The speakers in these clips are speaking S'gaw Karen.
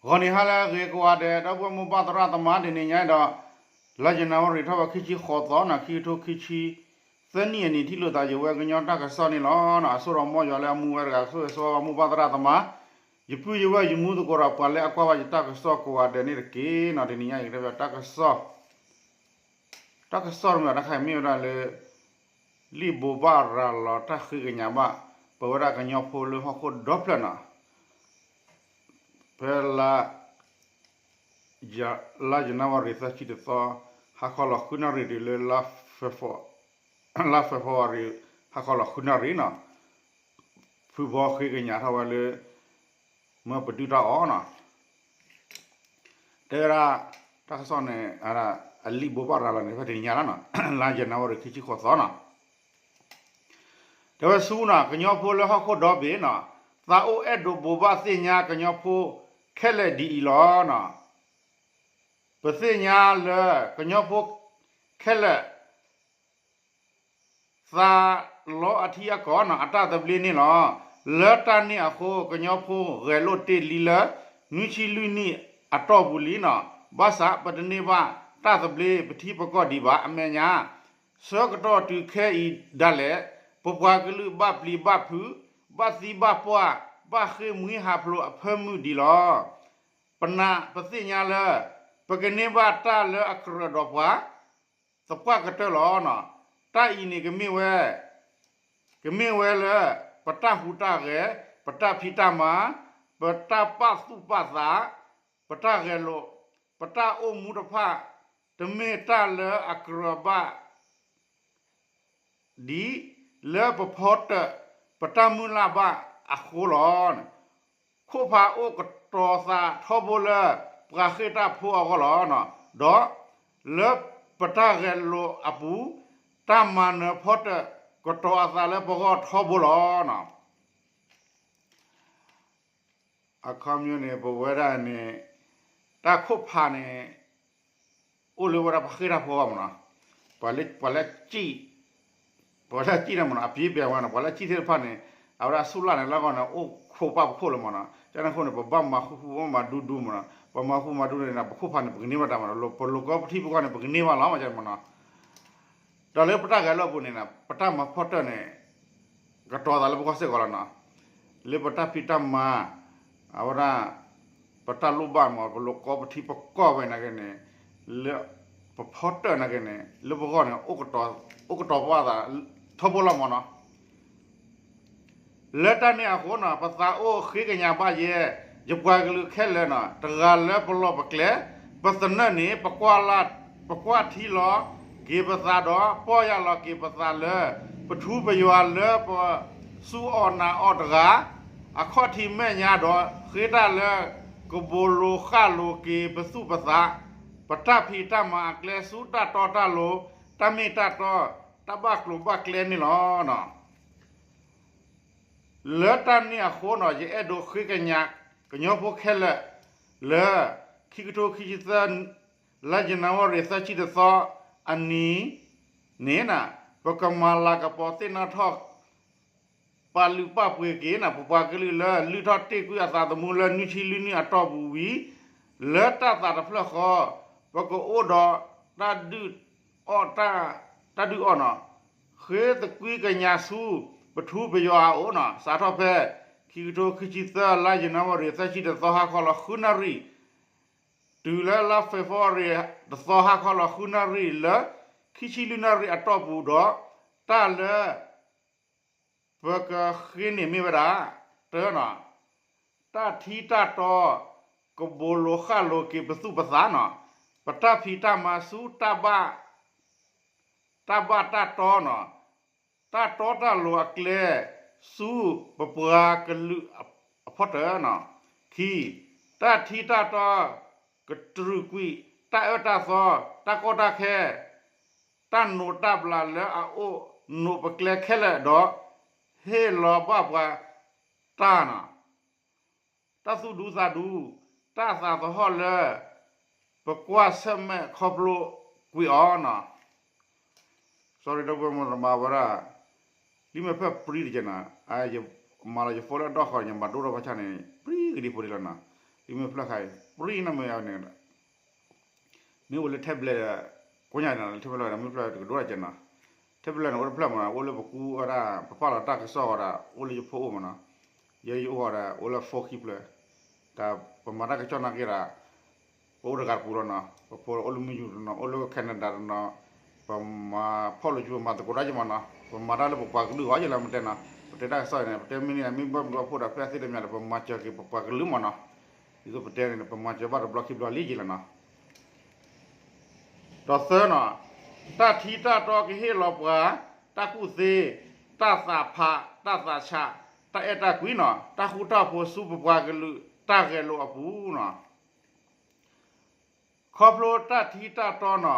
ဂီၤနံၤဟါလၢအဂ့ၤကိးဂၤဒဲး ဒီပုၢ်ဝဲၢ်မိၢ်ပၢ်သရၣ်သမါ တနံၤညါအံၤဒီး လါယနူၤအါရံၤ ထီၣ်ဝဲခံဆံဃိးသီန့ၣ် ခံကထိခံဆံသၢနံၣ်အနံၤ ထံၣ်လိာ်သးယဝဲကညီတၢ်ကစီၣ်န့ၣ်လီၤ. အစိဒီးမ်ယွၤလၢအမူဝဲတဂၤ ဆိၣ်ဂ့ၤဆိၣ်ဝါမိၢ်ပၢ်သရၣ်သမါ ယပုၢ်ယဝဲၢ်ယမူသကိးဒီး ပှၤလၢအကွၢ်ဘၣ်ယတၢ်ကစီၣ်ကိးဂၤဒဲးန့ၣ်တက့ၢ်န့ၣ်. တနံၤညါအံၤ ကတဲဘၣ်တၢ်ကစီၣ် တၢ်ကစီၣ်တမံၤတခါအံၤမ့ၢ်ဝဲဒၣ်လၢ လံာ်ဘိးဘၣ်ရၤလီၤတၢ်ဃ့ကညးဘၣ် ပဝဲဒၣ်ကညီဖိလၢဟီၣ်ခိၣ်ဒီဖျၢၣ်န့ၣ် ဖဲလါ လါယနူၤအါရံၤ သၢဆံတသီ ဟါခီလီၤဃုနၣ်ရံၣ်တုၤလၢ လါဖ့ၤဘြူၤအါရံၤ ဟါခီလီၤဃုနၣ်ရံၣ်န့ၣ် ဖုဘီဃ့ကညးထီၣ်ဝဲလၢ မၢပဒုၣ်တၢ်အီၣ်န့ၣ် တဲဝဲဒၣ် တၢ်ကစီၣ်န့ၣ် အလံာ်ဘိးဘၣ်ရၤလီၤန့ၣ် ဖဲတနံၤညါလီၤန့ၣ် လါယနူၤအါရံၤ ခံဆံဃိးသီန့ၣ် တဲဝဲဆူန့ၣ် ကညီဖိလၢဟီၣ်ခိၣ်ဒီဘ့ၣ်န့ၣ် သးအိၣ်အဲၣ်ဒိးဘိးဘၣ်သ့ၣ်ညါကညီဖိခဲလၢာ်ဒ်အံၤလီၤန့ၣ်. ပသ့ၣ်ညါလၢကညီဖိခဲလၢာ် သးလီအထံအကီၢ်န့ၣ် အတၢ်သဘျ့န့ၣ်လီၤ. လၢတၢ်န့ၣ်အဃိ ကညီဖိဂဲၤလိာ်တ့ၢ်လံလၢ နွံဆံလွံၢ်နံၣ်အတီၢ်ပူၤလံန့ၣ်. ဘၣ်ဆၣ်ပတန့ၢ်ဘၣ်တၢ်သဘျ့ပထံပကီၢ်ဒံးဘၣ်. အမဲာ်ညါ ဆၢကတီၢ်တုၤခဲအံၤဒၣ်လဲာ် ပပှၤကလုာ်ဘၣ်ပျံၤဘၣ်ဖုး ဘၣ်သံဘၣ်ပှၢ် ဘၣ်ဃ့ၢ်မှံဟးဖျိးအဖၢမုၢ်ဒံးလီၤ. ပနာ်ပသ့ၣ်ညါလၢ ပကန့ၢ်ဘၣ်တၢ်လၢအကြၢးဒီးပှၤ သပှၢ်ကတၢၢ်လီၤ. တၢ်အံၤန့ၣ်ကမ့ၢ်ဝဲ ကမ့ၢ်ဝဲလၢ ပတၢ်ဟူးတၢ်ဂဲၤ ပတၢ်ဖံးတၢ်မၤ ပတၢ်ပာ်သူၣ်ပာ်သး ပတၢ်ဂဲၤလိာ် ပတၢ်အိၣ်မူတဖၣ် တမ့ၢ်တၢ်လၢအကြၢးဘၣ် ဒ်လၢပဖီတၢၣ် ပတၢ်မုၢ်လၢ်ဘၣ်အဃိလီၤ. ခိၣ်ဖးအိၣ်ကတီၤသးထီဘိလၢ ပှၤဃ့ၢ်တၢ်ဖိအဂီၢ်လီၤ. ဒီးလၢပတၢ်ဂဲၤလိာ်အပူၤ တၢ်မၤနၢၤဖီတၢၣ် ကတီၤအသးလၢပဂီၢ်ထီဘိလီၤ. အခီပညီန့ၣ် ပဝဲဒၣ်န့ၣ် တၢ်ခိၣ်ဖးန့ၣ် အိၣ်လၢဝဲဒၣ်ပှၤဃ့ၢ်တၢ်ဖိအဂီၢ်မ့ၢ်နီၤ, ပှၤလၢ ပှၤလၢစံၣ်န့ၣ်မ့ၢ်နီၤ, အပျ့ၤပျဲဝဲန့ၣ် ပှၤလၢစံၣ်သ့ၣ်တဖၣ်န့ၣ် အဝဲဒၣ်ဆူၣ်လၢ်န့ၣ် လၢအဂီၢ်န့ၣ် အိၣ်ခိးပာ်ပခိၣ်လၢမ့ၢ်နီၤ, ကန့ၣ်အဃိန့ၣ် ပဘၣ်မၤဃူဃူ ပဘၣ်မၤဒူဒူမ့ၢ်နီၤ, ပမၤဃူမၤဒူန့ၣ် ပခိၣ်ဖးန့ၣ် ပကန့ၢ်ဘၣ်တၢ်မ့ၢ်နီၤ, ပလိာ်ကီပထံပကီၢ်န့ၣ် ပကန့ၢ်ဘၣ်လီၤ မ့ၢ်နီၤ. ဒီးလၢပတၢ်ဂဲၤလိာ်အပူၤန့ၣ် ပတၢ်မၤဖီတၢၣ်န့ၣ် ကတီၤသးလၢပဂီၢ်စ့ၢ်ကီးလီၤနီၤ, လၢပတၢ်ဖံးတၢ်မၤ အဝဲဒၣ် ပတၢ်လိၣ်ဘၣ်မ့ၢ် ပလိာ်ကီပထံပကီၢ်ဝဲနာ်က့န့ၣ် လၢပဖီတၢၣ်နာ်က့န့ၣ် လၢပဂီၢ်န့ၣ် အိၣ်ကတီၤပာ်သးထီဘိလီၤမ့ၢ်နီၤ. လၢတၢ်န့ၣ်အဃိနီၤ ပသးအိၣ်ဃ့ကညးဘၣ်ယဲ ယပှၤကလုာ်ခဲလၢာ်နီၤ, တဂၤလၢပလီၢ်ပကျဲ ပသနၢၣ်န့ၣ် ပကွၢ်ထံလီၤက့ၤပသးဒီး ပီၢ်ယၢ်လီၤက့ၤပသးလၢ ပထူပယွၤလၢပစူၢ်အီၣ်နာ်အီၣ်တဂၤ အခီၣ်ထံးမဲာ်ညါဒီး ဃ့တၢ်လၢကဘိးလိာ်ဃၣ်လိာ်က့ၤပသူၣ်ပသး ပတၢ်ဖံးတၢ်မၤအကျဲဆူတၢ်တီတၢ်လိၤ တၢ်မ့ၢ်တၢ်တီ တၢ်ဘၣ်ကျိၤဘၣ်ကျဲန့ၣ်လီၤ. လၢတၢ်န့ၣ်အဃိနီၤ ယအဲၣ်ဒိးဃ့ကညး ကညီဖိခဲလၢာ် လၢ ခံကထိခံဆံသၢ လါယနူၤအါရံၤ သၢဆံတသီအနံၤန့ၣ် ပကမၤလၤကပီၤသ့ၣ်နီၣ်ထီၣ် ပာ်လုၢ်ပာ်ပှ့ၤက့ၤန့ၣ် ပပှၤကလုာ်လၢ လုၢ်ထီၣ်တ့ၢ်ကွံာ်အသးသမူလၢ နွံဆံလွံၢ်နံၣ်အတီၢ်ပူၤဝံၤ လၢတၢ်သးတဖျၢၣ်ဃီ ပကအိၣ်ဒီး တၢ်ဒုးအီၣ် တၢ်ဒုးအီၣ်နီၤ ဃ့သကွံကညးဆူ ပထူပယွၤအအိၣ်နီၤ စးထီၣ်ဖဲ ခံကထိခံဆံသၢ လါယနူၤအါရံၤ သၢဆံတသီ ဟါခီလီၤဃုနၣ်ရံၣ် တုၤလၢလါဖ့ၤဘြူၤအါရံၤ တသီ ဟါခီလီၤဃုနၣ်ရံၣ်လၢ ခံဆံလွံၢ်နၣ်ရံၣ်အတီၢ်ပူၤဒီး တၢ်လၢ ပကဃ့န့ၣ်မ့ၢ်ဝဲဒၣ် တၢ်နီၤ တၢ်ထံတၢ်တီ ကဘိးလိာ်ဃၣ်လိာ်က့ၤပသူၣ်ပသးနီၤ ပတၢ်ဖံးတၢ်မၤဆူ တၢ်ဘၣ်တၢ်တီနီၤ တၢ်တီတၢ်လိၤအကျဲ ဆူပပှၤကလုာ်အဖီတၢၣ်နီၤ ခံ တၢ်ထံတၢ်တီ ကတြူာ်ကွံာ် တၢ်အၢတၢ်သီ တၢ်ကီတၢ်ခဲ တၢ်နိးတၢ်ဘျးလၢအအိၣ်နိးပကျဲခဲလၢာ်ဒီး ဟ့ၣ်လီၤဘၣ်ပှၤတၢ်နီၤ တၢ်သူၣ်ဒူသးဒူ တၢ်သးသဟီၣ်လၢ ပကွၢ်ဆၢၣ်မဲာ်ခီဖျိကွံာ်အီၤနီၤ sorry ဒီပုၢ်ဝဲၢ်မိၢ်သရၣ်သမါဝဲဒၣ် လံာ်မဲာ်ဖျၢၣ်ပြံတကဲနီၤ မၤလီၤယဖိလၢအဒီၣ်ဃီ ယမၤဒိၣ်ထီၣ်ဘၣ်ဆၣ်န့ၣ် ပြံကဒံဖိဒံလီၤနီၤ မ့ၢ်ဖျၢၣ်ခါအံၤ ပြံနီၢ်မ့ၢ်န့ၣ် မ့ၢ်အိၣ်လၢထဲဘျဲၣ်ဒီး ကိညါန့ၣ် လၢထဲဘျဲၣ်ဒီး မ့ၢ်ဖျၢၣ်တကဒိၣ်တကဲနီၤ, ထဲဘျဲၣ်န့ၣ် အိၣ်တဖျၢၣ်မးနီၤ, အိၣ်လၢပကူဝဲဒၣ် ပပာ်လီၤတၢ်ကစီၣ်ဝဲဒၣ် အိၣ်လၢယဖိအိၣ်မးနီၤ, ယဲယအိၣ်ဃီဒီး အိၣ်လၢ phone ခံဖျၢၣ်, တၢ်ပမၤတၢ်ကစီၣ်နာ်က့ဒီး ပအိၣ်တဂၤတပူၤလီၤနီၤ, ပဖိအိၣ်လၢမုၢ်ယူၤတနီၤ အိၣ်လၢ Canada တနီၤ, ပမၤဖီၣ်လိာ်ကၠူ ပမၤသကိးတၢ်က့မးနီၤ, ပမၤတၢ်လၢပပှၤကလုာ်ဂီၢ်ယဲလၢမတဲနီၤ, ပတဲတၢ်ကစီၣ်အံၤန့ၣ် ပတဲမ့ၢ်န့ၣ် မ့ၢ်ဘၣ်ဘျီဖိဒီး ဖဲအသ့ၣ်တမံၤဒီး ပမၤစၢၤက့ၤပပှၤကလုာ်မးနီၤ, ဒ်သိးပတဲန့ၣ် ပမၤစၢၤဘၣ်တဘျီခံဘျီလံယဲလီၤနီၤ. ဒီးသၢနီၤ, တၢ်ထံတၢ်တီကဟ့ၣ်လီၤပှၤ, တၢ်ကူၣ်သ့, တၢ်သးဖး, တၢ်သးဆး, တၢ်အဲၣ်တၢ်ကွံနီၤ, တၢ်ဃူတၢ်ဖိးဆူပပှၤကလုာ်တၢ်ဂဲၤလိာ်အပူၤနီၤ, ခီဖျိတၢ်ထံတၢ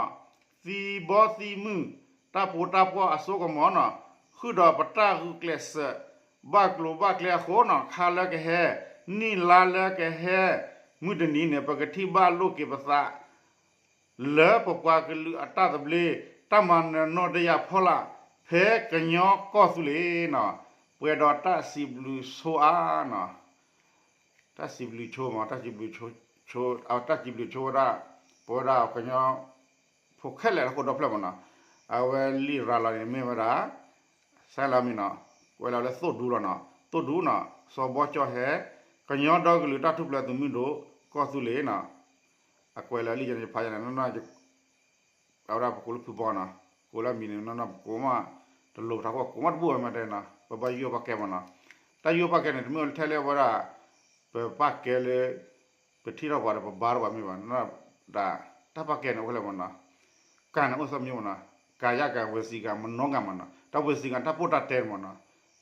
်တီနီၤ, သံဘီသံမုၢ်, တၢ်ပူၤတၢ်ပှီၢ်အစိကမီၤနီၤ, ဃုာ်ဒီးပတၢ်ဂုာ်ကျဲးစၢး ဘၣ်ကျိၤဘၣ်ကျဲအဃိနီၤ, ခါလၢကဟဲ, နံၣ်လါလၢကဟဲ, မုၢ်တနံၤန့ၣ် ပကထံၣ်ဘၣ်လိာ်က့ၤပသး လၢပပှၤကလုာ်အတၢ်သဘျ့, တၢ်မၤနၢၤနီၢ်တယၢ်ဖီလာ်, ဖဲကညီကီၢ်သူလ့ၤနီၤ, ပှဲၤဒီးတၢ်စံးဘျုးဆိဧါနီၤ, တၢ်စံးဘျုးဆိမး, တၢ်စံးဘျုးဆိ, တၢ်စံးဘျုးဆိဝဲဒၣ်, ပဝဲဒၣ်ကညီဖိခဲလၢာ်လၢဟီၣ်ခိၣ်ဒီဖျၢၣ်မးနီၤ, အဝဲလံာ်ရၤလီၤန့ၣ်မ့ၢ်ဝဲဒၣ် စဲလီၤမံၤနီၤ, ကွဲးလီၤလၢသိၣ်ဒူလီၤနီၤ, သိၣ်ဒူနီၤ, စီၤဘီကၠီၣ်ဟဲ, ကညီဒီကလုာ်တၢ်ထူၣ်ဖျဲးသုးမုၢ်ဒိၣ် ကီၢ်သူလ့ၤနီၤ, အကွဲးလၢလံာ်ယဲန့ၣ် ယဖးယဲန့ၣ် အဝဲဒၣ်ပကိးလၢဖုဘီနီၤ, ကိးလၢအမံၤန့ၣ်နီၤ ပကိးမး, တလိၤပထးခိၣ် ကိးမးတဘူၣ်ဝဲမးတဲနီၤ, ပဘၣ်ယိၣ်ပာ်ကဲမးနီၤ, တၢ်ယိၣ်ပာ်ကဲန့ၣ် တမ့ၢ်ထဲလၢဝဲဒၣ် ပပာ်ကဲလၢ ပထံၣ်ထီၣ်ပှၤဒီးပဘါထီၣ်ပှၤမ့ၢ်ဘၣ်, ဒ်တၢ်ပာ်ကဲန့ၣ်အိၣ်ဖဲလဲၣ်မးနီၤ, ကၤန့ၣ်အိၣ်သၢမံၤမးနီၤ, ကၤယၣ်ကၤ ဝေစီကၤ မနီကၤမးနီၤ, တၢ်ဝေစီကၤတၢ်ပိၢ်တၢ်တဲမးနီၤ,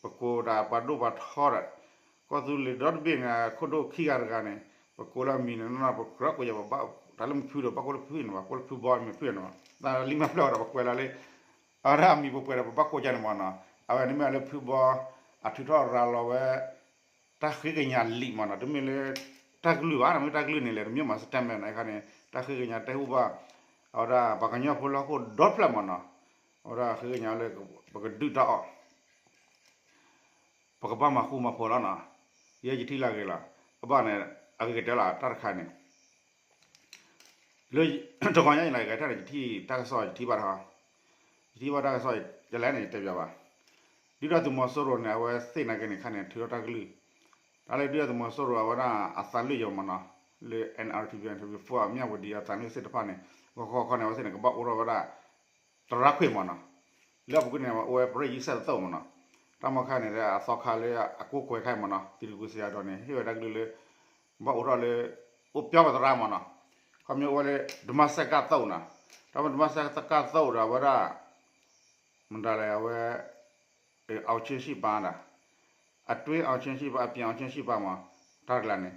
ပကိးဒၣ်ပှၤဒိၣ်ပှၤထီဒီး ကီၢ်သူလ့ၤဒီတဘ့ၣ်န့ၣ် ခိၣ်ဒိၣ်ခံဂၤတဂၤန့ၣ် ပကိးလၢအမံၤန့ၣ်နီၤ ပကြၢးကိးယၤ ပဘၣ်တၢ်လၢမဖုဒီး ဘၣ်ကိးလၢဖုန့ၣ်ဘၣ်, ကိးလၢဖုဘီမ့ၢ်ဖုန့ၣ်ဘၣ်, တၢ်လံမ့ၢ်ဖျၢၣ်ဒီး ပကွဲးလီၤလၢ အဝဲဒၣ်အမံၤပှဲၤပှဲၤဒီး ပဘၣ်ကိးယၤန့ၣ်မးနီၤ, အဝဲန့ၣ်မ့ၢ်လၢဖုဘီ အထုးထီၣ်ရၤလီၤဝဲ တၢ်ဃ့ကညးလံာ်မးနီၤ, တမ့ၢ်လၢ တၢ်ကလုၢ်ဘၣ်, တမ့ၢ်တၢ်ကလုၢ်န့ၣ်လဲၣ်, တမ့ၢ်မၤ statement န့ၣ် အခါန့ၣ် တၢ်ဃ့ကညးတဲဟူဘၣ် အဝဲဒၣ်ပှၤကညီဖိလၢဟီၣ်ခိၣ်ဒီဖျၢၣ်မးနီၤ, အဝဲဒၣ်ဃ့ကညးလၢ ပကဒုၣ်တၢ်အီၣ် ပကဘၣ်မၤဃူမၤဖိးလီၤနီၤ, ယဲယထံၣ်လၢအဂ့ၤလီၤ, အဘၣ်န့ၣ် အဂ့ၤကတၢၢ်လီၤ တၢ်တခါန့ၣ် လၢ တဂီၤညါအံၤလီၤ ယဂဲၤထၢၣ်န့ၣ် ယထံၣ်တၢ်ကစီၣ် ယထံၣ်ဘၣ်တခါ, ယထံၣ်ဘၣ်တၢ်ကစီၣ် ယလဲၣ်န့ၣ် ယတဲပၠးဘၣ်, ဒုၣ်ဒါသုးမီၤစိရိၤန့ၣ် အဝဲသ့ၣ်နာ်က့န့ၣ် ခါန့ၣ် ထုးထီၣ်တၢ်ကလုၢ်, တၢ်လၢဒုၣ်ဒါသုးမီၤစိရိၤ အဝဲဒၣ်အသးလွံၢ်ယီၤမးနီၤ, လၢ NRTP ဖဲအမၠၣ်ဝတံၤအသးလွံၢ်သ့ၣ်တဖၣ်န့ၣ် ဂီၤခီခီန့ၣ် အဝဲသ့ၣ်န့ၣ် ကဘၣ်အိးထီၣ်ဝဲဒၣ် သရၣ်ခွ့ၣ်မးနီၤ, လၢအပူၤကွံာ်န့ၣ် အိၣ်ဝဲပရ့ယံစဲးတသိးမးနီၤ, တၢ်မီခါန့ၣ် အသီခါလၢအကိးကွဲးခါအံၤမးနီၤ သံတကူစယၤဒီးန့ၣ် ဟ့ၣ်ဝဲတၢ်ကလုၢ်လၢ ဘၣ်အိးထီၣ်လၢ အိၣ်ပျီပသရၣ်မးနီၤ, ခီမ့ၢ်အိၣ်ဝဲလၢ ဓမ္မစက္ကသိုလ် နီၤ, တၢ်မ့ၢ် ဓမ္မစက္ကသိုလ် ဒီးအဝဲဒၣ် မတၤလဲၣ် အဝဲ အောင်ချင်းရှိပါ ဒီး အတွင်းအောင်ချင်းရှိပါ အပြင်အောင်ချင်းရှိပါ မး တၢ်တကျါန့ၣ်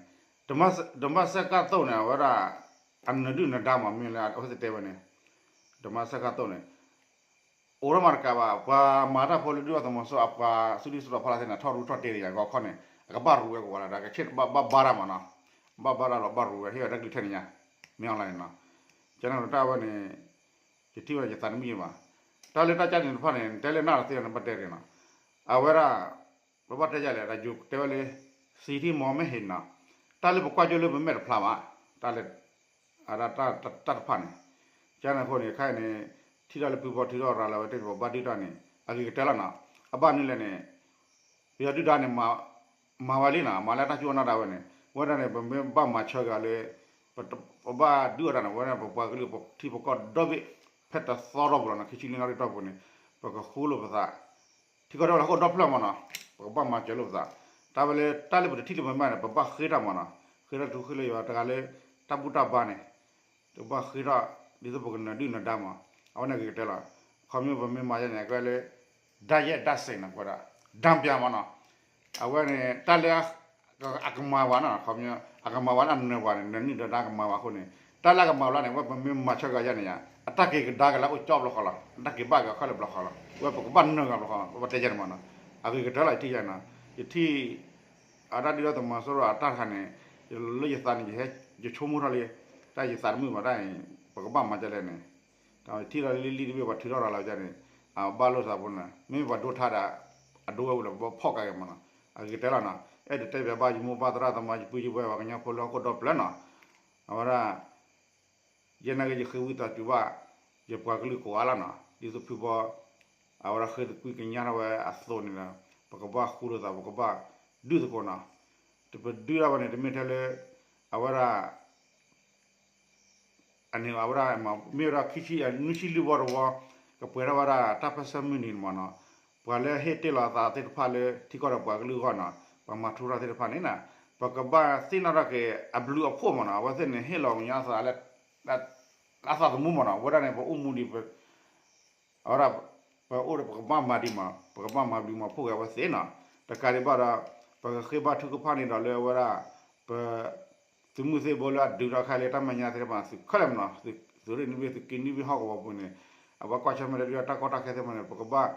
ဓမ္မစက္ကသိုလ် န့ၣ် အဝဲဒၣ် အနၢၤဒုၣ်နၢၤဒါမး မ့ၢ်လၢအဝဲသ့ၣ်တဲဝဲန့ၣ် ဓမ္မစက္ကသိုလ် န့ၣ် အိၣ်ထီၣ်မးတကးဘၣ် ပှၤမၤတၢ်ဖိလၢဒုၣ်ဒါသုးမီၤစိရိၤအပှၤ စုဒုၣ်စုတီၤဖီလာ်သ့ၣ်န့ၣ် ထီၣ်ရူထီၣ်တ့ၢ်တယၤ ဂီၤခီန့ၣ် အကဘၣ်ရူဝဲကဝီၤလၢဒၣ် ကဆ့ၣ်ဘၣ်ဘၣ်ဘါတၢ်မးနီၤ, ဘၣ်ဘါတၢ်လီၤဘၣ်ရူဝဲ ဟ့ၣ်ဝဲတၢ်ကလုၢ်ထဲန့ၣ်ညါ မ့ၢ်အီၤလၢန့ၣ်နီၤ, ကန့ၣ်တၢ်ဝဲန့ၣ် ယထံၣ်ဝဲယသးတမုာ်ဘၣ်, တၢ်လၢတၢ်ကၢ်န့ၣ်တဖၣ်န့ၣ် တဲလၢနၢ်တသ့န့ၣ် ဘၣ်တဲတ့ၢ်နီၤ, အဝဲဒၣ် ပဘၣ်တဲယၤလဲၣ် တၢ်ယိၤတဲဝဲလၢ စံးထံမီၤမ့ၢ်ဟ့ၣ်နီၤ, တၢ်လၢပကွၢ်ကၠိလၢပမဲာ်တဖျါဘၣ်, တၢ်လၢ အတၢ်တဖၣ်န့ၣ်, ကန့ၣ်အဃိန့ၣ် ခဲအံၤန့ၣ် ထံၣ်တၢ်လၢဖုဘီထုးထီၣ်ရၤလီၤဝဲတ့ၢ် ပဘၣ်ဒုၣ်တၢ်န့ၣ် အဂ့ၤကတၢၢ်လီၤနီၤ, အဘၣ်နုၤလဲၣ်န့ၣ် ပယီၤဒုၣ်ဒါန့ၣ် မၤဝဲလံနီၤ မၤလၢတၢ်စူၢ်အနၢ်ဒၣ်ဝဲန့ၣ် ဝဲဒၣ်န့ၣ် ပမ့ၢ်ဘၣ်မၤဆၢက့ၤလၢ ပဘၣ်ဒုးအီၤတၢ်န့ၣ် ဝဲဒၣ်ပပှၤကလုာ်ပထံပကီၢ်ဒီဘ့ၣ် ဖဲတသီထီၣ်ပူၤလီၤနီၤ ခံဆံလွံၢ်နၣ်ရံၣ်တီၢ်ပူၤန့ၣ် ပကဃူလိာ်ပသး ထံကီၢ်ဒီလၢဟီၣ်ခိၣ်ဒီဖျၢၣ်မးနီၤ ပကဘၣ်မၤစၢၤလိာ်ပသး တၢ်ဝဲလၢတၢ်လၢပတထံၣ်လၢပမဲာ်န့ၣ် ပဘၣ်ဃ့ထီၣ်မးနီၤ ဃ့ထီၣ်ထူဃ့လၢယွၤတဂၤလၢ တၢ်ဘူၣ်တၢ်ဘါန့ၣ် တဘၣ်ဃ့ထီၣ် ဒ်သိးပကနၢၤဒုၣ်နၢၤဒါမး အဝဲန့ၣ်ဂ့ၤကတၢၢ်လီၤ ခီမ့ၢ်ပမ့ၢ်မၤယဲန့ၣ် အကဲလၢ ဒါယဲဒါစ့ၣ်နီၤ ကွၢ်ဒၣ် ဒါပျၢ်မးနီၤ အဝဲန့ၣ် တၢ်လၢ အကမၤဝဲနီၤ ခီမ့ၢ် အကမၤဝဲလၢအနၢၤပှၤန့ၣ် နၢၤဒုၣ်နၢၤဒါကမၤဝဲအဃိန့ၣ် တၢ်လၢအကမၤဝဲလီၤန့ၣ် ဝဲပမ့ၢ်မၤဆၢက့ၤယဲန့ၣ်ယါ အတၢ်က့ၤကဒါက့ၤလၢအအိၣ်ကၠီဘျီဃီလီၤ အတၢ်က့ၤဘၣ်က့ၤအခီၣ်လၢဘျီဃီလီၤ ဝဲပကဘၣ်နၢၤက့ၤဘျီဃီ ပတဲယဲန့ၣ်မးနီၤ အဂ့ၤကတၢၢ်လီၤ ယထံၣ်ယဲနီၤ ယထံၣ် အတၢ်ဒုၣ်ဒါသုးမီၤစိရိၤအတၢ်တခါန့ၣ် လၢယသးန့ၣ် ယဟဲ ယဆိကမိၣ်ထီၣ်လံ တၢ်ယသးတမုာ်ဘၣ်တၢ်အံၤ ပကဘၣ်မၤဒ်လဲၣ်န့ၣ် တၢ်ထံၣ်လီၤလံလံတဘ့ၣ် ပှၤထုးထီၣ်ရၤလီၤန့ၣ် အဘၣ်လိာ်သးဖိန့ၣ် မ့မ့ၢ်ပှၤဒိထါဒီး အဒိဝဲဝံၤလီၤ ပဘၣ်ဖီၣ်ကးက့ၤမးနီၤ အဂ့ၤကတၢၢ်လီၤနီၤ အဲၣ်ဒိးတဲဘၣ်ယမိၢ်ပၢ်သရၣ်သမါ ယပုၢ်ယဝဲၢ်ပှၤကညီဖိလၢဟီၣ်ခိၣ်ဒီဖျၢၣ်နီၤ, အဝဲဒၣ် ယဲနာ်က့ ယဃ့ဝံသးစူၤဘၣ် ယပှၤကလုာ်ကိးဂၤလီၤနီၤ, ဒ်သိးဖုဘီ အဝဲဒၣ်ဃ့သကွံာ်ကညးထီၣ်ဝဲအသိးန့ၣ်ဒီး ပကဘၣ်ဃူလိာ်သး ပကဘၣ်ဒုးသကိးနီၤ, ပဒုးဒၣ်ဝဲန့ၣ် တမ့ၢ်ထဲလၢ အဝဲဒၣ် အန့ၣ်အဝဲဒၣ် မ့ၢ်ဝဲဒၣ်ခံဆံ နွံဆံလွံၢ်ဝီတဝီ ကပှဲၤထီၣ်ဝဲဒၣ်တၢ်ပၢၢ်ဆၢမုၢ်နံၤန့ၣ်မ့ၢ်နီၤ, ပှၤလၢဟ့ၣ်တ့ၢ်လီၤအသးသ့ၣ်တဖၣ်လၢထံကီၢ်ဒီးပှၤကလုာ်အဂီၢ်နီၤ, ပှၤမၤထူရၣ်သ့ၣ်တဖၣ်န့ၣ်နီၤ, ပကဘၣ်သ့ၣ်နီၣ်ထီၣ်က့ၤအဘျုးအဖှိၣ်မ့ၢ်နီၤ, အဝဲသ့ၣ်န့ၣ် ဟ့ၣ်လီၤကညီအသးလၢ အသးသမူမ့ၢ်နီၤ, အဝဲဒၣ်န့ၣ် ပအိၣ်မူဒံး အဝဲဒၣ် ပအိၣ်ဒီးပကဘၣ်မၤဒံးမး ပကဘၣ်မၤဘျုးမၤဖှိၣ်က့ၤအဝဲသ့ၣ်နီၤ, တကးဒံးဘၣ်ဒီး ပကဃ့ဘါထုကဖၣ်န့ၣ်ဒီးလၢအဝဲဒၣ် ပ သုးမုၢ်သံၣ်ဘိလၢအဒုးတၢ်ခါလၢတၢ်မဲာ်ညါသ့ၣ်တဖၣ် သုးခဲလၢာ်မ့ၢ်နီၤ, သုးရ့ၣ်နံၣ်ဘ့ၣ် သုးက့နွံဘ့ၣ်ဟီၣ်ကဝီၤပူၤန့ၣ် အဝဲကွၢ်ဆၢၣ်မဲာ်တၢ်ဒုးတၢ်ခါလၢတၢ်မဲာ်ညါသ့ၣ်တဖၣ်န့ၣ် ပကဘၣ်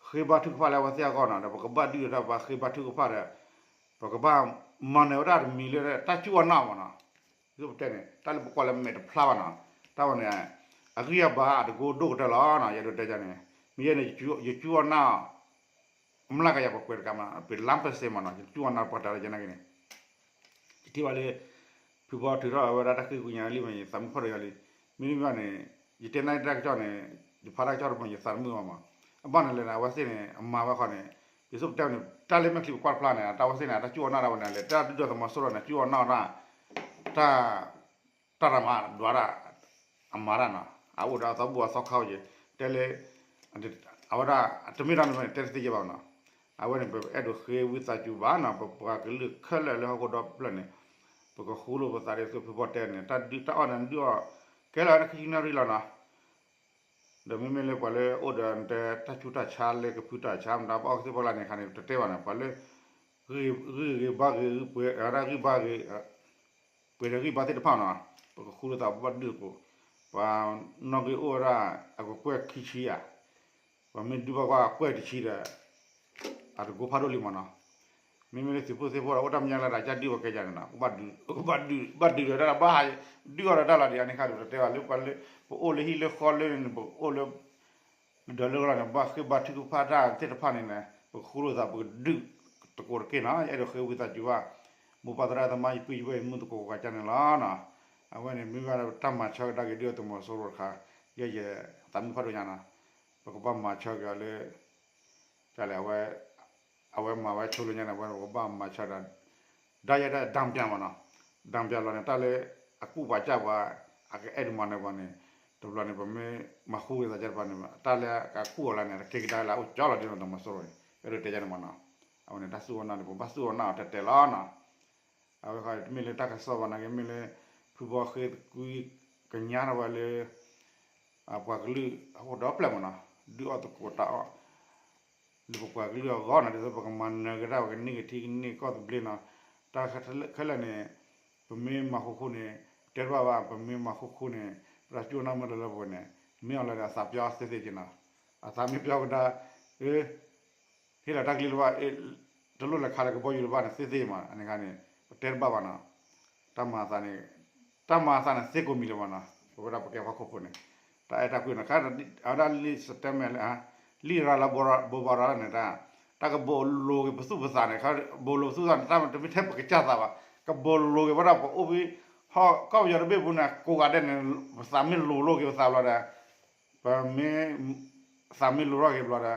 ဃ့ဘါထုကဖၣ်လၢအဝဲသ့ၣ်အဂီၢ်နီၤ, ဒီးပကဘၣ်ဒုးဒီးတၢ်ပှၤဃ့ဘါထုကဖၣ်ဒီး ပကဘၣ်မၤနၢၤဝဲဒၣ်တမံၤလၢတၢ်စူၢ်အီၣ်နာ်မ့ၢ်နီၤ, ဒ်သိးပတဲန့ၣ် တၢ်လၢပကွၢ်လၢမဲာ်တဖျါဘၣ်နီၤ, တၢ်ဝဲန့ၣ် အဂံၢ်အဘါအတကိးဒိၣ်ကတၢၢ်လီၤနီၤ, ယအဲၣ်ဒိးတဲန့ၣ် မ့ၢ်ယဲန့ၣ် ယစူၢ်အီၣ်နာ် အမျးကယၤပှဲၤတကးမး ပလါပစဲးမ့ၢ်နီၤ, ယစူၢ်အီၣ်နာ်ပှၤတၢ်လၢယဲနာ်က့န့ၣ် ယထံၣ်ဘၣ်လၢ ဖုဘီထုးထီၣ်အဝဲဒၣ်တၢ်ဃ့ကညးလံမ့ၢ် ယသးမုၣ်ဖးဒိၣ်ညါလံ, မ့တမ့ၢ်ဘၣ်န့ၣ် ယတဲနၢ်တၢ်ကစီၣ်န့ၣ် ယဖးတၢ်ကစီၣ်တမံၤ ယသးတမုာ်ဘၣ်မး, အဘၣ်န့ၣ်လဲၣ်န့ၣ် အဝဲသ့ၣ်န့ၣ် အမၤဝဲဃီန့ၣ် ယဆိကတၢၢ်န့ၣ် တၢ်လၢမဲာ်ချံပကွၢ်တဖျါန့ၣ် တၢ်ဝဲသ့ၣ်န့ၣ် တၢ်စူၢ်အီၣ်နာ်တၢ်ဝဲန့ၣ်လဲၣ် တၢ်ဒုၣ်ဒါသုးမီၤစိရိၤန့ၣ် စူၢ်အီၣ်နာ်တၢ် တၢ် တၢ်ရၤမၤဒွးတၢ် အမၤတၢ်နီၤ, အအိၣ်ဒီးအသီဘူၣ်အသီခါဝဲက့ၤ တဲလၢ အဝဲဒၣ် တမ့ၢ်တၢ်န့ၣ် တဲတသ့ယဲဘၣ်နီၤ, အဝဲန့ၣ် ပအဲၣ်ဒိးဃ့ဝံသးစူၤဘၣ်နီၤ, ပပှၤကလုာ်ခဲလၢာ်လၢဟီၣ်ခိၣ်ဒီဖျၢၣ်န့ၣ် ပကဃူလိာ်ပသးဒ်သိးဖုဘီတဲန့ၣ် တၢ်ဒုးတၢ်အီၣ်န့ၣ်ဒုးအီၣ် ကဲလီၤနခံဆံနၣ်ရံၣ်လီၤနီၤ, ဒီးမ့မ့ၢ်လၢပှၤလၢအိၣ်ဒီးနတဲတၢ်ဆူးတၢ်ဆါလၢကဖုတၢ်ဆါမတၤ ဘၣ်အီၣ်ကသ့ၣ်ပှၤလၢန့ၣ်ခါန့ၣ် တတဲဘၣ်န့ၣ် ပှၤလၢ ဂံၢ်ဂ့ၤဘါဂ့ၤ ပှဲၤဒၣ်ဂံၢ်ဘါဂ့ၤ ပှဲၤဒီးဂံၢ်ဘါသ့ၣ်တဖၣ်နီၤ, ပကဃူလိာ်သးပဘၣ်ဒုးသကိး, ပှၤနီၣ်ဂံၢ်အိၣ်ဝဲဒၣ် အကကွဲၢ်ခံဆံဧါ, ပှၤမ့ၢ်ဒုးဘၣ်ကွၢ်ကွဲၢ်တဆံဒီး အတကိးဖးဒိၣ်လံမ့ၢ်နီၤ, မ့မ့ၢ်လၢသုးဖိသ့ၣ်ဖိဒီး အိၣ်တၢ်မဲာ်ညါလၢတၢ်ကစၢ်ဒုးဝဲကဲယၤန့ၣ်နီၤ, ဘၣ်ဒုးဒီးတၢ်ဘၣ်ဟး ဒုးအီၣ်ဒီးတၢ်လီၤဒံးအန့ၣ်ခါဒီး ပတတဲဘၣ်လၢပှၤလၢ ပအိၣ်လၢဟံၣ်လၢဃီလၢန့ၣ် ပအိၣ်လၢ ဒီးလၢဂီၢ်န့ၣ် ဘၣ်ဃ့ဘါထုကဖၣ်တၢ်သ့ၣ်တဖၣ်န့ၣ်န့ၣ် ပကဃူလိာ်သးပကဒုးသကိးတက့ၢ်နီၤ, အဲၣ်ဒိးဃ့ဝံသးစူၤဘၣ် မိၢ်ပၢ်သရၣ်သမါ ယပုၢ်ယဝဲၢ်ယမုၢ်သကိးကိးဂၤကန့ၣ်လီၤနီၤ, အဝဲန့ၣ် မ့ၢ်ဘၣ်တၢ်မၤဆၢကဒါက့ၤဒုၣ်ဒါသုးမီၤစိရိၤတခါ, ယဲယသးမုၣ်ဖးဒိၣ်ညါနီၤ, ပကဘၣ်မၤဆၢက့ၤအီၤလၢ တၢ်လဲၣ် အဝဲမၤဝဲဆိလၢညါန့ၣ် အဝဲပကဘၣ်မၤဆၢဒီး ဒါယဲဒၣ် ဒၣ်ပျၢ်မ့ၢ်နီၤ, ဒၣ်ပျၢ်လီၤန့ၣ် တၢ်လၢအကူၣ်ပှၤကၢ်ပှၤ အကအဲၣ်ဒိးမၤနၢၤပှၤန့ၣ် တဘျီန့ၣ် ပမ့ၢ်မၤဃူက့ၤသးကဲတဖၣ်န့ၣ် တၢ်လၢအကူၣ်အီၤလၢန့ၣ် တက့ၤကဒါလၢအအိၣ်ကၠီလီၤဒ်န့ၣ် သုးမီၤစိရိၤန့ၣ် အဲၣ်ဒိးတဲယဲန့ၣ်မ့ၢ်နီၤ, အဝဲန့ၣ် တၢ်စူၢ်အီၣ်နာ်န့ၣ် ပဘၣ်စူၢ်အီၣ်နာ်အီၤတဲာ်တဲာ်လီၤနီၤ, အဝဲဃီတမ့ၢ်လၢတၢ်ကစီၣ်ဘၣ်နာ်က့ မ့ၢ်လၢ ဖုဘီဃ့သကွံာ်ကညးထီၣ်ဝဲလၢ ပှၤကလုာ်အဃိဒီဖျၢၣ်မ့ၢ်နီၤ, ဒုးအီၣ်သကိးတၢ်အီၣ် လၢပပှၤကလုာ်အဂီၢ်နီၤ, ဒ်သိးပကမၤနၢၤကဒါ ပကန့ၢ်က့ၤထံကန့ၢ်ကီၢ်သဘျ့နီၤ, တၢ်ခဲလၢာ်န့ၣ် ပမ့ၢ်မၤဃူဃူန့ၣ် ပတဲတဘၣ်ဘၣ် ပမ့ၢ်မၤဃူဃူန့ၣ် ပတၢ်စူၢ်အီၣ်နာ်မ့ၢ်လၢလၢပှဲၤန့ၣ် မ့ၢ်အီၤလၢအသးပျီသ့သ့က့ၤနီၤ, အသးမ့ၢ်ပျီကဒါ ဟ့ၣ်လီၤတၢ်ကလံၤလၢၤဘၣ်, တလိၣ်လဲၤခးလၢကဘီယူၤလၢၤဘၣ်န့ၣ် သ့သ့မး အန့ၣ်ခါန့ၣ် ပတဲတဘၣ်ဘၣ်နီၤ, တၢ်မၤအသးန့ၣ် တၢ်မၤအသးန့ၣ် သ့ကိးမံၤလၢၤဘၣ်နီၤ, ပဝဲဒၣ်ပကဲဖီခိၣ်ဖိန့ၣ် တၢ်အဲၣ်တၢ်ကွံနီၤ, အဝဲဒၣ်လံာ်စတဲမဲၣ်လၢ လံာ်ရၤလီၤဘိးဘၣ်ရၤလီၤန့ၣ် တၢ်ကဘိးလိၤက့ၤပသူၣ်ပသးန့ၣ်, ဘိးလိၤပသူၣ်သးန့ၣ် တၢ်တမ့ၢ်ထဲပကစၢ်သးဘၣ်, ကဘိးလိၤက့ၤဝဲဒၣ်ပအိၣ်ဖဲ ဟီၣ်ကီၢ်ပယီၤတဘ့ၣ်ပူၤန့ၣ် ကိးဂၤဒဲးန့ၣ် ပသးမ့ၢ်လိၤလိၤက့ၤပသးဘျီဒီး ပမ့ၢ် သးမ့ၢ်လိၤထီၣ်က့ၤ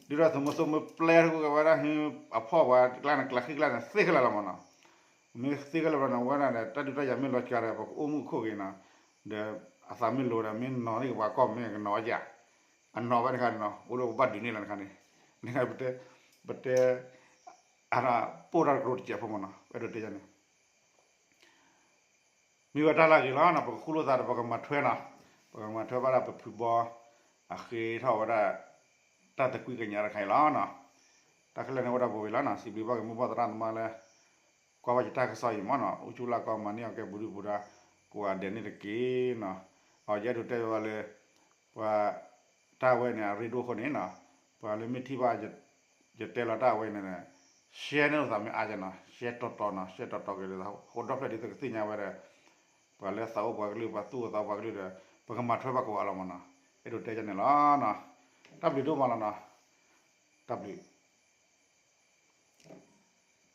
ဘျီဒီး ဒ်သိးသုးမီၤစိရိၤမ့ၢ်ပျဲထီၣ်က့ၤဝဲဒၣ် ဟ့ၣ်အဖီၣ်ပှၤ ကျါန့ၣ်ကျါဃံကျါန့ၣ် သ့ခဲလၢာ်လီၤမ့ၢ်နီၤ, မ့ၢ်သ့ခဲလၢာ်ဘျီန့ၣ် အဝဲဒၣ်န့ၣ် တၢ်ဒုးတၢ်ယၤမ့ၢ်လီၤစှၤဒီး ပကအိၣ်မူခိၣ်က့ၤနီၤ, ဒီးအသးမ့ၢ်လိၤဒီး မ့ၢ်နီၤန့ၢ်က့ၤပှၤကီၢ် မ့ၢ်ကနီၤဝဲယၤ, အနီၤဝဲန့ၣ်ခါန့ၣ်နီၤ အိၣ်လၢပဘၣ်ဒုးန့ၢ်လီၤန့ၣ်ခါန့ၣ်, န့ၣ်ခါပတဲ ပတဲ အပိၢ်တၢ်တကရူၢ်တစဲးဖိမ့ၢ်နီၤ အဲၣ်ဒိးတဲယၤန့ၣ် မ့ၢ်ဝဲတၢ်လၢအဂ့ၤလီၤနီၤ, ပကဃူလိာ်သးဒီးပကမၤထွဲနီၤ, ပကမၤထွဲဘၣ်ဒီးပဖုဘီ အဃ့ထီၣ်ဝဲဒၣ် တၢ်သကွံာ်ကညးတခါအံၤလီၤနီၤ, တၢ်ခဲလၢာ်န့ၣ်အိၣ်ဒၣ်ပဝဲလီၤနီၤ, စံးဘျုးဘၣ်က့ၤမိၢ်ပၢ်သရၣ်သမါလၢ ကွၢ်ဘၣ်ယတၢ်ကစီၣ်အံၤမ့ၢ်နီၤ, အိၣ်ဆူၣ်လၢ်ကီမၤန့ၢ်အီၤကဲပူၤဒုပူၤဒါ ကိးဂၤဒဲးန့ၣ်တက့ၢ်နီၤ, အယအဲၣ်ဒိးတဲဘၣ်လၢ ပှၤ တၢ်ဝဲန့ၣ် အရ့ဒိၣ်အဃိန့ၣ်နီၤ, ပှၤလၢမ့ၢ်ထံၣ်ဘၣ် ယတဲလီၤတၢ်ဝဲန့ၣ် share န့ၢ်လိာ်သးမ့ၢ်အါယၤနီၤ, share တီတီနီၤ, share တီတီက့ၤလၢ ဟိဒီဖျၢၣ်ဒ်သိးကသ့ၣ်ညါဝဲဒီး ပှၤလၢသးအိၣ်ပှၤကလုာ် ပှၤသူၣ်အိၣ်သးအိၣ်ပှၤကလုာ်ဒီး ပကမၤထွဲဘၣ်ကိးဂၤလီၤမ့ၢ်နီၤ, အဲၣ်ဒိးတဲယၤန့ၣ်လီၤနီၤ, တၢ်ဘျုးဒိၣ်မးလီၤနီၤ, တၢ်ဘျုး